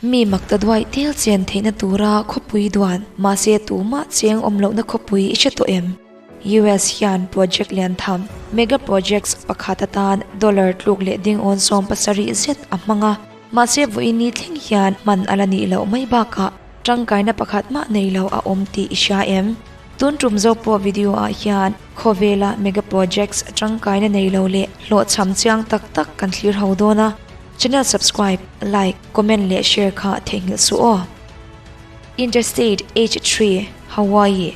Mi maktaduai tel chen theihna tura khawpui duan, mahse tumah cheng awm lohna khawpui i hre tawh em? US hian project lian tham, mega projects, pakhat atan dollar tluk leh ding awn 70 zet a hmang a, mahse vawiin ni thleng hian hman a la nih loh mai bakah tangkaina pakhat mah nei lo a awm tih i hria em? Tun tum zo pawh video ah hian khawvela mega projects tangkaina nei lo leh hlawhchham chiang tak tak kan thlir ho dawn a. Channel subscribe, like, comment leh share kha theihnghilh suh aw. Interstate H3, Hawaii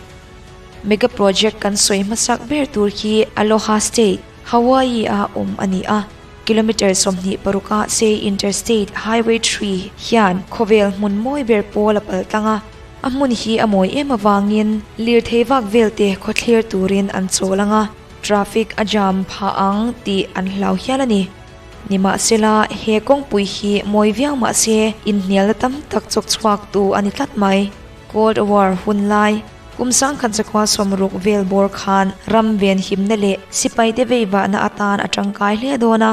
Mega project kan sawi hmasak ber tur hi Aloha State, Hawaii a awm a ni a. Kilometre 26 a sei Interstate Highway 3 hian khawvel hmun mawi ber pawl a pal tlang a. A hmun hi a mawi em avangin lirthei vak vel te khawthlir turin an chawl ang a, traffic a jam phah ang tih an hlau hial a ni. Nimahsela, he kawngpui hi mawi viau mahse inhnialna tam tak chawk chhuak tu a ni tlat mai. Cold War hun lai, kum 1960 vel bawr khan ram ven himna leh sipaite veivahna atan a tangkai hle dawn a.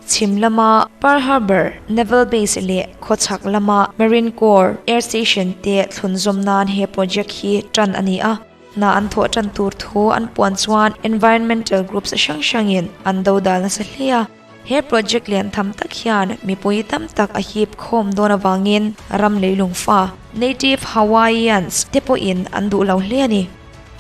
Chhim lama Pearl Harbor Naval Base leh khawchhak lama Marine Corps Air Station te thlunzawm nan he project hi tan a ni a. Hna an thawh tan tur thu an puan chuan environmental groups hrang hrangin an do dal nasa hle a. He project lian tham tak hian mipui tam tak a hip khawm dawn avangin ram leilung fa, Native Hawaiians, te pawhin an duh lo hle a ni.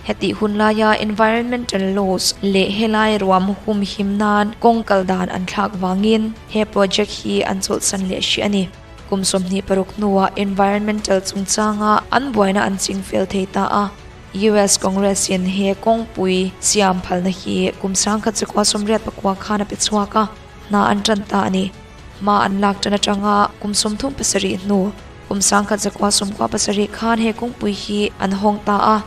Hetih hun laia environmental laws leh helai ruam hum him nan kawng kal dan an thlak vangin he project hi an chawlhsan leh hrih a ni. Kum 26 hnuah environmental chungchanga an buaina an ching fel thei ta a. US Congress in he kawngpui siam phalna hi kum 1989 khan a pe chhuak a, hna an tan ta a ni. Hma an lak tan atanga kum 37 hnu kum 1997 khan he kawngpui hi an hawng ta a.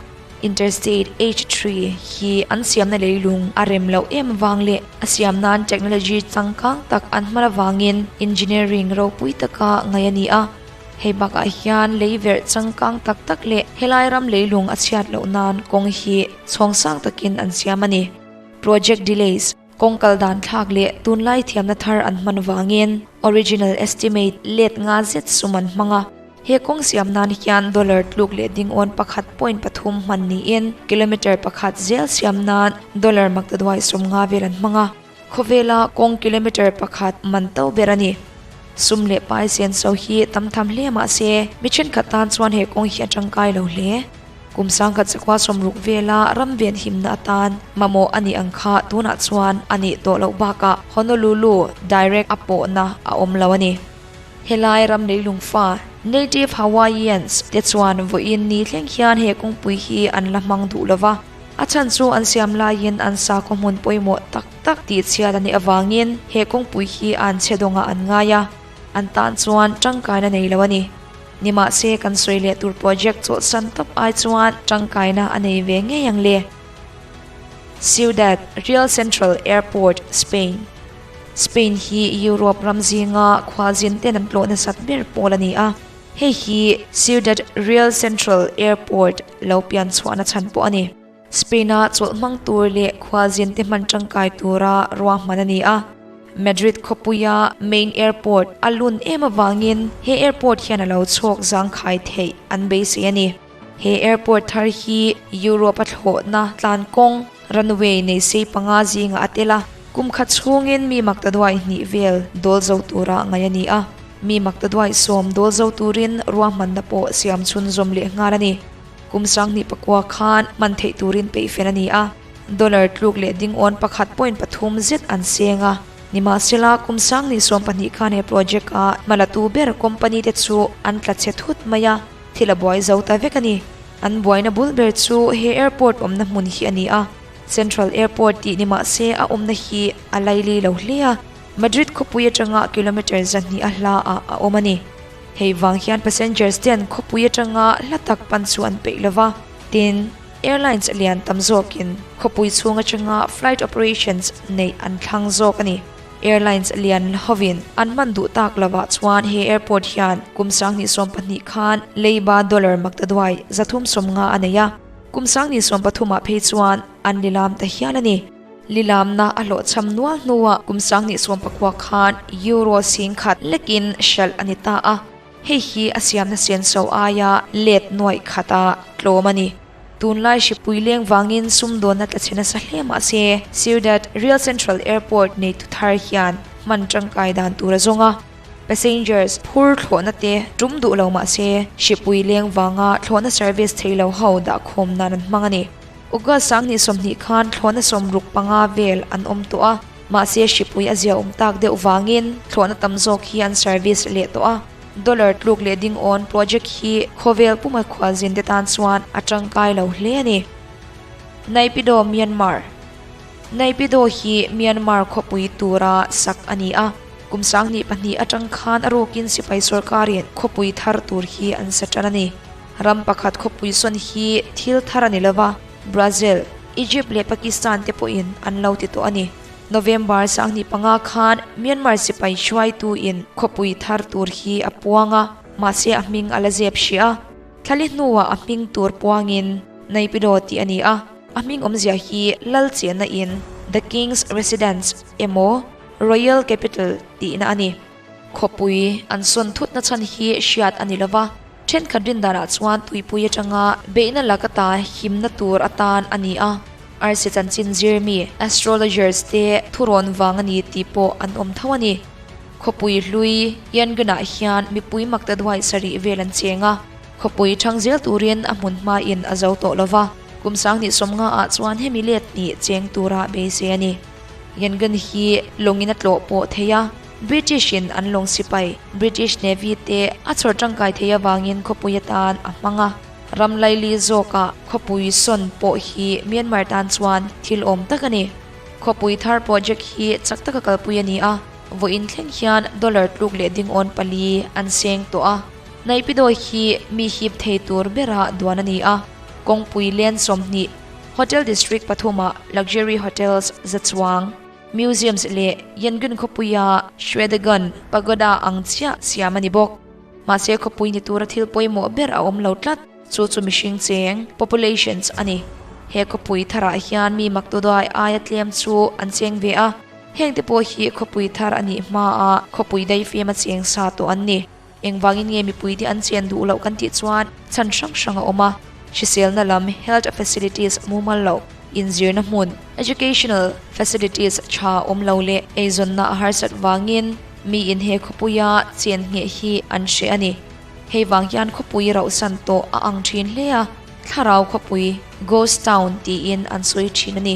Interstate H3 hi an siamna leilung a rem loh em avang leh a siam nan technology changkang tak an hman avangin engineering ropui taka ngaih a ni a. Hei bakah hian lei verh changkang tak tak leh helai ram leilung a chhiat loh nan kawng hi chhawng sang takin an siam a ni. Project delays, Kawng kal dan thlak leh tunlai thiamna thar an hman vangin original estimate let nga zet sum an hmang a. He kawng siam nan hian dollar tluk leh ding awn 1.3 hman niin kilometre pakhat zel siam nan dollar maktaduai 50 vel an hmang a. Khawvela kawng kilometre pakhat man to ber a ni. Sum leh pai sen so hi tam tham hle mahse mi thenkhat tan chuan he kawng hi a tangkai lo hle. Kum 1960 vela ram ven himna atan mamawh a nih ang kha tunah chuan a nih tawh loh bakah Honolulu direct a pawhna a awm lo a ni. Helai ram leilung fa, Native Hawaiians, te chuan vawiin ni thleng hian he kawngpui hi an la hmang duh lova. A chhan chu an siam laiin an sakhaw hmun pawimawh tak tak tih chhiat a nih avangin he kawngpui hi an chhe dawngah an ngai a, an tan chuan tangkaina nei lo a ni. Nimahse kan sawi leh tur project chawlhsan tawp ai chuan tangkaina a nei ve ngei ang le. Ciudad Real Central Airport, Spain Spain hi Europe ram zinga khualzin ten an tlawh nasat ber pawl a ni a. Hei hi Ciudad Real Central Airport lo pian chhuahna chhan pawh a ni. Spain-a chawlh hmang tur leh khualzin te hman tangkai tura ruahman a ni a. Madrid khawpuia main airport a lun em avangin he airport hian a lo chhawk zangkhai theih an beisei a ni. He airport thar hi Europe a thlawhna tlan kawng runway nei sei panga zingah a tel a. Kum khat chhungin mi maktaduai hnih vel dawl zo tura ngaih a ni a. Mi maktaduai 10 dawl zo turin ruahmanna pawh siam chhunzawm leh nghal a ni. Kum 2009 khan hman theih turin peih fel a ni a. Dollar tluk leh ding awn 1.3 zet an seng a. Nimahsela kum 2020 khan he project a hmalatu ber company te chu an tla che thut mai a. Thil a buai zo ta vek a ni. An buaina bul ber chu he airport awmna hmun hi a ni a. Central Airport tih nimahse a awmna hi a laili lo hle a. Madrid khawpui atanga kilometre 200 a hla ah a awm a ni. Hei wang hian passengers ten khawpui atanga hla tak pan chu an peih lova. Tin, airlines lian tam zawkin khawpui chhung atanga flight operations nei an thlang zawk a ni. Airlines lian hovin an man duh tak lova chuan he airport hian kum 2020 khan leiba dollar maktaduai 350 a nei a. Kum 2030 ah phei chuan an lilam ta hial a ni. Lilam na a hlawh cham nual hnuah kum 2019 khan euro 10,000 lekin hralh a ni ta a. Hei hi a siamna senso aia let nuaih khata tlawm a ni. Tunlai hripui leng vangin sumdawnna tla chhe nasa hle mah se, Ciudad Real Central Airport neitu thar hian hman tangkai dan tur a zawng a. Passengers phur thlawhna te tum duh lo mah se, hripui leng vanga thlawhna service thei lo ho dahkhawm nan an hmang a ni. August 20 khan thlawhna 65 vel an awm tawh a, mahse hripui a ziaawm tak deuh vangin thlawhna tam zawk hi an service leh tawh a. Dollar tluk leh ding awn project hi khawvel puma khualzin te tan chuan a tangkai lo hle a ni. Naypyidaw, Myanmar Naypyidaw hi Myanmar khawpui tura sak a ni a, kum 2002 atang khan a rukin sipai sorkarin khawpui thar tur hi an sa tan a ni. Ram pakhat khawpui sawn hi thil thar a ni lova, Brazil, Egypt leh Pakistan te pawhin an lo ti tawh a ni. November 25 khan Myanmar sipai hruaitu in khawpui thar tur hi a puang a, mahse a hming a la zep hrih a. Thlali hnuah a hming tur puangin Naypyidaw tih a ni a, a hming awmzia hi Lal chenna in, The King's Residence, emaw Royal Capital tihna a ni. Khawpui an sawn thutna chhan hi hriat a ni lova, thenkhat rindanah chuan tuipui atanga beihna laka ta himna tur atan a ni a, arsi chanchin zirmi, astrologers, te thurawn vang a ni tih pawh an awm tho a ni. Khawpui hlui Yangon-ah hian mipui makta duai sarih vel an cheng a, khawpui thang zel turin a hmun hmain a zo tawh lova, kum 2050 ah chuan hemi let hnih cheng tura beisei a ni. Yangon hi lawngin a tlawh pawh thei a, British in an lawng sipai, British Navy, te a chhawr tangkai thei avangin khawpui atan a hmang a. Ram laili zawkah khawpui sawn pawh hi Myanmar tan chuan thil awm tak a ni. Khawpui thar project hi chak taka kalpui a ni a, vawiin thleng hian dollar tluk leh dingawn pali an seng tawh a. Naypyidaw hi mi hip thei tur bera duan a ni a, kawngpui len 20, Hotel District pathumah Luxury Hotels za chuang, Museums leh Yangon khawpuia Shwedagon Pagoda ang chiah siam a ni bawk. Mahse khawpui ni tura thil pawimawh ber a awm lo tlat, chu chu mihring cheng, populations, a ni. He khawpui tharah hian mi maktuduai aia tlem chu an cheng ve a, hengte pawh hi khawpui thar a nih hmaa khawpui daifim a cheng sa tawh an ni. Engvangin nge mipuite an chen duh loh kan tih chuan chhan hrang hrang a awm a, hriselna lam, health facilities, mumal loh, inzirna hmun, educational facilities, tha awm lo leh eizawnna a harsat vangin miin he khawpuia chen ngheh hi an hreh a ni. Hei vang hian khawpui rauhsan tawh a ang thin hle a, thlarau khawpui, ghost town, tiin an sawi thin a ni.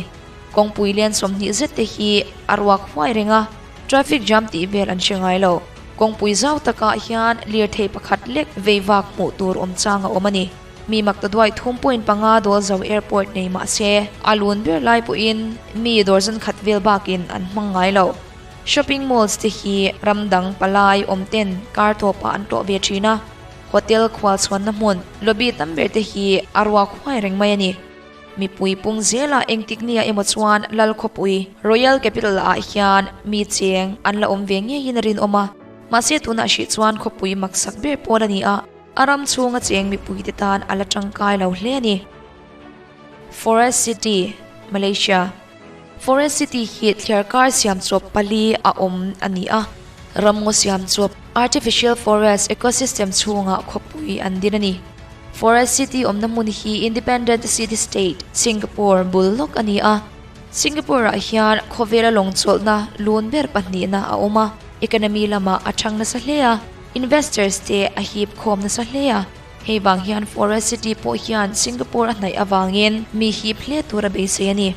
Kawngpui len 20 zet te hi a ruak huai reng a, traffic jam tih vel an hre ngai lo. Kawngpui zau takah hian lirthei pakhat lek vei vak hmuh tur awm chang a awm a ni. Mi makta duai 3.5 dawl zo airport nei mah se, a lun ber lai pawhin mi dawrzawn khat vel bakin an hmang ngai lo. Shopping malls te hi ram dang palai awm ten kar tawpah an tlawh ve thin a. Hotel khual chhuanna hmun, lobby tam ber te hi a ruak huai reng mai a ni. Mipui pung zela engtik nia emaw chuan Lal khawpui, Royal Capital, ah hian mi cheng an la awm ve ngeiin a rinawm a. Mahse tunah hrih chuan khawpui maksak ber pawl a ni a, a ram chhunga cheng mipuite tan a la tangkai lo hle a ni. Forest City, Malaysia Forest City hi thliarkar siamchawp pali a awm a ni a, ramngaw siamchawp, artificial forest ecosystem, chhungah khawpui an din a ni. Forest City awmna hmun hi Independent City State, Singapore bul lawk a ni a. Singapore-ah hian khawvela lawng chawlhna lun ber pahnihna a awm a, economy lamah a thang nasa hle a, investors te a hip khawm nasa hle a. Hei vang hian Forest City pawh hian Singapore a hnaih avangin mi hip hle tur a beisei a ni.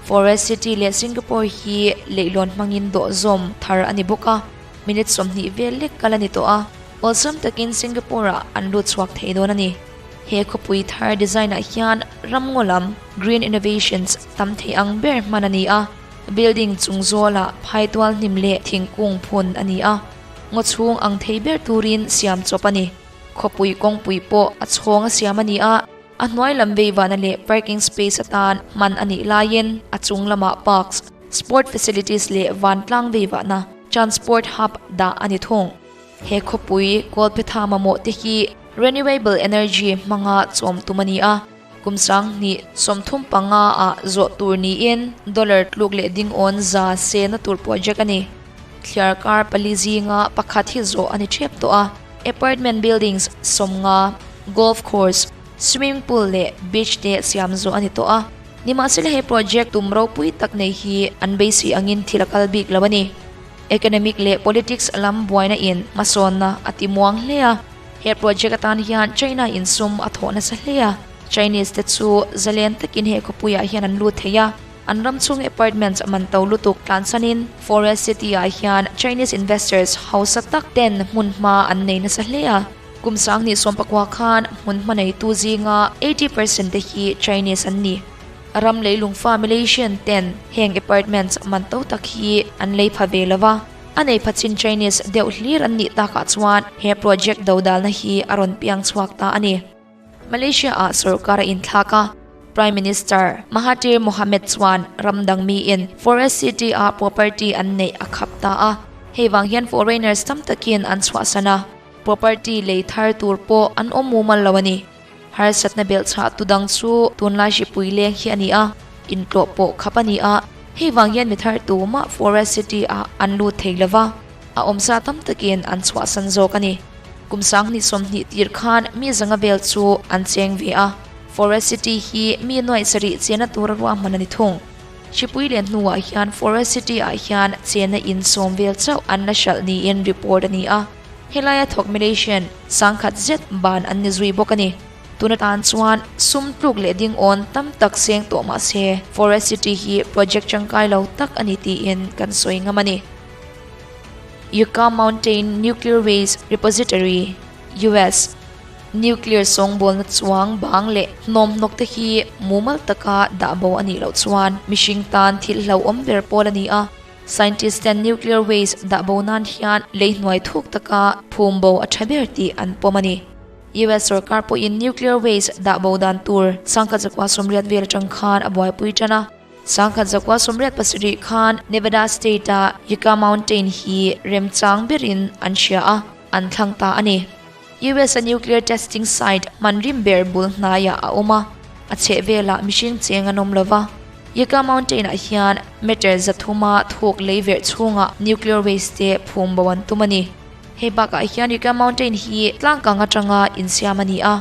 Forest City leh Singapore hi leihlawn hmangin dawh zawm thar a ni bawk a, minute 20 vel lek kal a ni tawh a. Awlsam takin Singapore-ah an lut chhuak thei dawn a ni. He khawpui thar design-ah hian ramngaw lam, green innovations, tam thei ang ber hman a ni a. Building chung zawlah phaitual hnim leh thingkung phun a ni a. Ngaw chhung ang thei ber turin siam chawp a ni. Khawpui kawngpui pawh a chhawng a siam a ni a. A hnuai lam veivahna leh parking space atan hman a nih laiin a chung lamah parks, sport facilities leh vantlang veivahna, transport hub, dah a ni thung. He khawpui Kawlphetha mamawh te hi renewable energy hmanga chawm tum a ni a, kum 2035 ah zawh tur niin dollar tluk leh dingawn za sena tur project a ni. Thliarkar pali zinga pakhat hi zawh a ni thep tawh a. Apartment buildings 50, golf course, swimming pool leh beach te siam zawh a ni tawh a. Nimahsela he project tum ropui tak nei hi an beisei angin thil a kal bik lo a ni. Economic leh politics lam buaina in hmasawnna a ti muang hle a. He project atan hian China in sum a thawh nasa hle a. Chinese te chu zalen takin he khawpuiah hian an lut thei a. An ram chhung apartments man to lutuk tlansanin Forest City ah hian Chinese investors hausa tak ten hmun hma an nei nasa hle a. Kum 2019 khan hmun hma neitu zinga 80% te hi Chinese an ni. Ram leilung fa Malaysian ten heng apartments man to tak hi an lei pha ve lova. A nei pha chin Chinese deuh hlir an nih takah chuan he project dodalna hi a rawn piang chhuak ta a ni. Malaysia ah sorkar a inthlak a, Prime Minister Mahathir Mohamad chuan ram dang miin Forest City ah property an neih a khap ta a, hei vang hian foreigners tam takin an chhuahsan a, property lei thar tur pawh an awm mumal lo a ni. Harsatna belhchhah tu dang chu tunlai hripui leng hi a ni a, intlawh pawh khap a ni a, hei vang hian mi thar tumah Forest City ah an lut thei lova, a awmsa tam takin an chhuahsan zawk a ni. Kum 2020 tir khan mi zanga vel chu an cheng ve a, Forest City hi mi nuaih sarih chenna tura ruahman a ni thung. Hripui len hnuah hian Forest City ah hian chenna in sawm vel chauh an la hralh niin report a ni a, helaia thawk Malaysian 10,000 zet ban an ni zui bawk a ni. Tun atan chuan sum tluk leh ding awn tam tak seng tawh mah se Forest City hi project tangkai lo tak a ni tiin kan sawi ngam a ni. Yucca Mountain Nuclear Waste Repository, US, Nuclear sawngbawlna chuang bang leh hnawmhnawk te hi mumal taka dah bo a nih loh chuan mihring tan thil hlauhawm ber pawl a ni a. Scientist ten nuclear waste dah bo nan hian lei hnuai thuk taka phum bo a tha ber tih an pawm a ni. US sorkar pawhin nuclear waste dah bo dan tur 1980 vel atang khan a buaipui tan a. 1987 khan Nevada State-a Yucca Mountain hi remchang berin an hria a, an thlang ta a ni. US-a nuclear testing site hman rim ber bul hnaiah a awm a, a chhehvelah mihring cheng an awm lo va. Yucca Mountain-ah hian meter 300-a thuk lei verh chhungah nuclear waste te phum bo an tum a ni. Hei bakah hian Yucca Mountain hi tlangkang atanga insiam a ni a.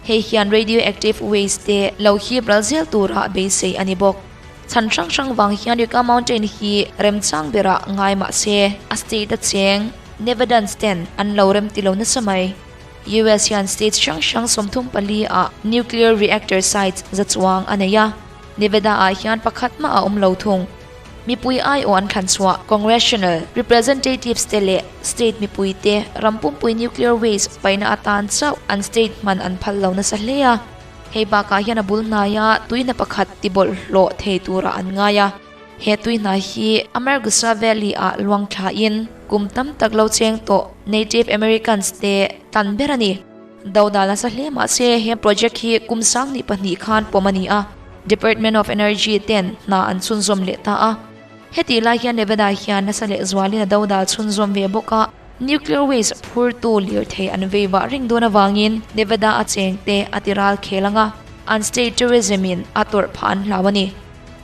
Hei hian radioactive waste te lo hip ral zel tura beisei a ni bawk. Chhan hrang hrang vang hian Yucca Mountain hi remchang berah ngai mah se, a state a cheng Nevadans ten an lo rem ti lo nasa mai. US hian state hrang hrang 34 ah nuclear reactor sites za chuang a nei a, Nevada ah hian pakhat mah a awm lo thung. Mipui aiawh an thlan chhuah Congressional Representatives te leh state mipui te ram pumpui nuclear waste paihna atan chauh an state hman an phal lo nasa hle a. Hei bakah hian a bul hnaia tuihna pakhat ti bawlhhlawh thei turah an ngai a. He tuihna hi Amargosa Valley ah luang thlain kum tam tak lo cheng tawh Native Americans te tan ber a ni. Dodal nasa hle mahse he project hi kum 2002 khan pawm a ni a, Department of Energy ten hna an chhunzawm leh ta a. Hetih lai hian Nevada hian nasa leh zualin a dodal chhunzawm ve bawk a, nuclear waste phurtu lirthei an vei vah reng dawn avangin Nevada a cheng te a ti ral khel ang a, an state tourism in a tawrh phah an hlau a ni.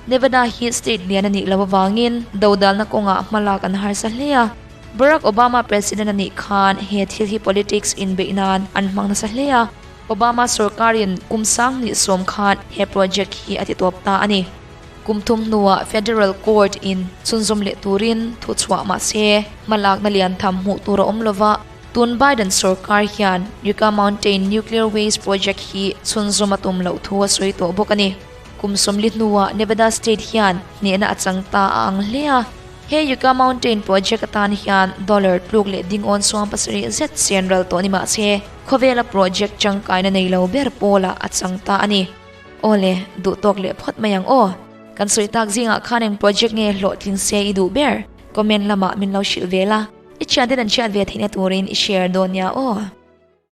Nevada hi state lian a nih loh avangin dodalna kawngah hmalak an harsa hle a. Barack Obama president a nih khan he thil hi politics inbeih nan an hmang nasa hle a, Obama sorkarin kum 2010 khan he project hi a ti tawp ta a ni. Kum thum hnuah Federal Court in chhunzawm leh turin thu chhuah mah se, hmalakna lian tham hmuh tur a awm lova, tun Biden sorkar hian Yucca Mountain Nuclear Waste Project hi chhunzawm a tum loh thu a sawi tawh bawk a ni. Kum 40 hnuah Nevada State hian hnehna a chang ta a ang hle a. He Yucca Mountain project atan hian dollar tluk leh ding awn 70 zet sen ral tawh ni mah se, khawvela project tangkaina nei lo ber pawlah a chang ta a ni. Awle, duh tawk leh phawt mai ang aw. Kan sawi tak zingah khan eng project nge hlawhtling se i duh ber? Comment lamah min lo hrilh ve la, i thianten an hriat ve theihna turin i share dawn nia aw.